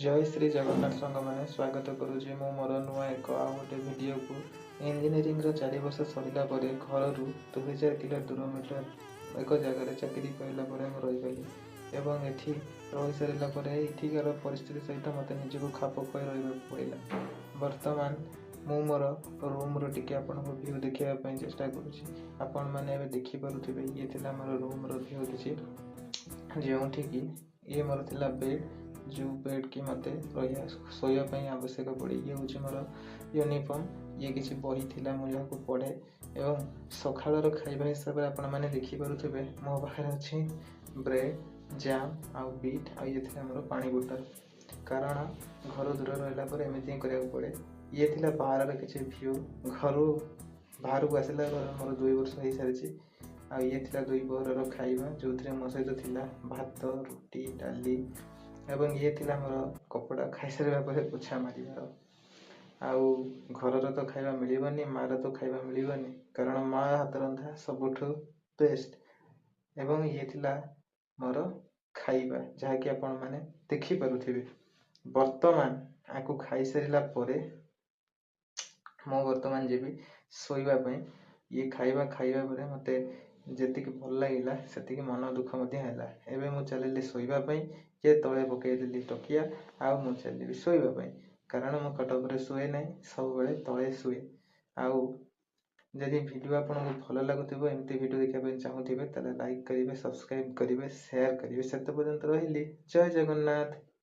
ଜୟ ଶ୍ରୀ ଜଗନ୍ନାଥ ସାଙ୍ଗମାନେ, ସ୍ୱାଗତ କରୁଛି ମୁଁ ମୋର ନୂଆ ଏକ ଆଉ ଗୋଟେ ଭିଡ଼ିଓକୁ। ଇଞ୍ଜିନିୟରିଂର 4 ବର୍ଷ ସରିଲା ପରେ ଘରରୁ 2000 କିଲୋ ଦୂର ମିଟର ଏକ ଜାଗାରେ ଚାକିରି ପାଇଲା ପରେ ମୁଁ ରହିଗଲି ଏବଂ ଏଠି ରହିସାରିଲା ପରେ ଏଠିକାର ପରିସ୍ଥିତି ସହିତ ମୋତେ ନିଜକୁ ଖାପ ଖୁଆଇ ରହିବାକୁ ପଡ଼ିଲା। ବର୍ତ୍ତମାନ ମୁଁ ମୋର ରୁମ୍ର ଟିକେ ଆପଣଙ୍କୁ ଭ୍ୟୁ ଦେଖିବା ପାଇଁ ଚେଷ୍ଟା କରୁଛି। ଆପଣମାନେ ଏବେ ଦେଖିପାରୁଥିବେ, ଇଏ ଥିଲା ମୋର ରୁମ୍ର ଭ୍ୟୁ କିଛି, ଯେଉଁଠିକି ଇଏ ମୋର ଥିଲା ବେଡ଼୍, ଯେଉଁ ବେଡ଼୍ କି ମୋତେ ରହିବା ଶୋଇବା ପାଇଁ ଆବଶ୍ୟକ ପଡ଼େ। ଇଏ ହେଉଛି ମୋର ୟୁନିଫର୍ମ, ଇଏ କିଛି ବହି ଥିଲା ମୁଁ ଯାହାକୁ ପଢ଼େ। ଏବଂ ସକାଳର ଖାଇବା ହିସାବରେ ଆପଣମାନେ ଦେଖିପାରୁଥିବେ, ମୋ ପାଖରେ ଅଛି ବ୍ରେଡ଼୍, ଜାମ୍ ଆଉ ବିଟ୍, ଆଉ ଇଏ ଥିଲା ମୋର ପାଣି ବୋଟଲ, କାରଣ ଘର ଦୂର ରହିଲା ପରେ ଏମିତି ହିଁ କରିବାକୁ ପଡ଼େ। ଇଏ ଥିଲା ବାହାରର କିଛି ଭ୍ୟୁ। ଘରୁ ବାହାରକୁ ଆସିଲା ପରେ ମୋର 2 ବର୍ଷ ହେଇସାରିଛି। ଆଉ ଇଏ ଥିଲା 2 ପହରର ଖାଇବା, ଯେଉଁଥିରେ ମୋ ସହିତ ଥିଲା ଭାତ, ରୁଟି, ଡାଲି, ଏବଂ ଇଏ ଥିଲା ମୋର କପଡ଼ା ଖାଇସାରିବା ପରେ ପୋଛା ମାରିବାର। ଆଉ ଘରର ତ ଖାଇବା ମିଳିବନି, ମାଆର ତ ଖାଇବା ମିଳିବନି, କାରଣ ମା ହାତ ରନ୍ଧା ସବୁଠୁ ବେଷ୍ଟ। ଏବଂ ଇଏ ଥିଲା ମୋର ଖାଇବା, ଯାହାକି ଆପଣମାନେ ଦେଖିପାରୁଥିବେ। ବର୍ତ୍ତମାନ ଆକୁ ଖାଇସାରିଲା ପରେ ମୁଁ ବର୍ତ୍ତମାନ ଯିବି ଶୋଇବା ପାଇଁ। ଇଏ ଖାଇବା ଖାଇବା ପରେ ମୋତେ ଯେତିକି ଭଲ ଲାଗିଲା, ସେତିକି ମନ ଦୁଃଖ ମଧ୍ୟ ହେଲା। ଏବେ ମୁଁ ଚାଲିଲି ଶୋଇବା ପାଇଁ। ଇଏ ତଳେ ପକାଇଦେଲି ତକିଆ ଆଉ ମୁଁ ଚାଲିବି ଶୋଇବା ପାଇଁ, କାରଣ ମୁଁ ଖଟ ଉପରେ ଶୁଏ ନାହିଁ, ସବୁବେଳେ ତଳେ ଶୁଏ। ଆଉ ଯଦି ଭିଡ଼ିଓ ଆପଣଙ୍କୁ ଭଲ ଲାଗୁଥିବ, ଏମିତି ଭିଡ଼ିଓ ଦେଖିବା ପାଇଁ ଚାହୁଁଥିବେ, ତାହେଲେ ଲାଇକ୍ କରିବେ, ସବସ୍କ୍ରାଇବ୍ କରିବେ, ସେୟାର କରିବେ। ସେତେ ପର୍ଯ୍ୟନ୍ତ ରହିଲି, ଜୟ ଜଗନ୍ନାଥ।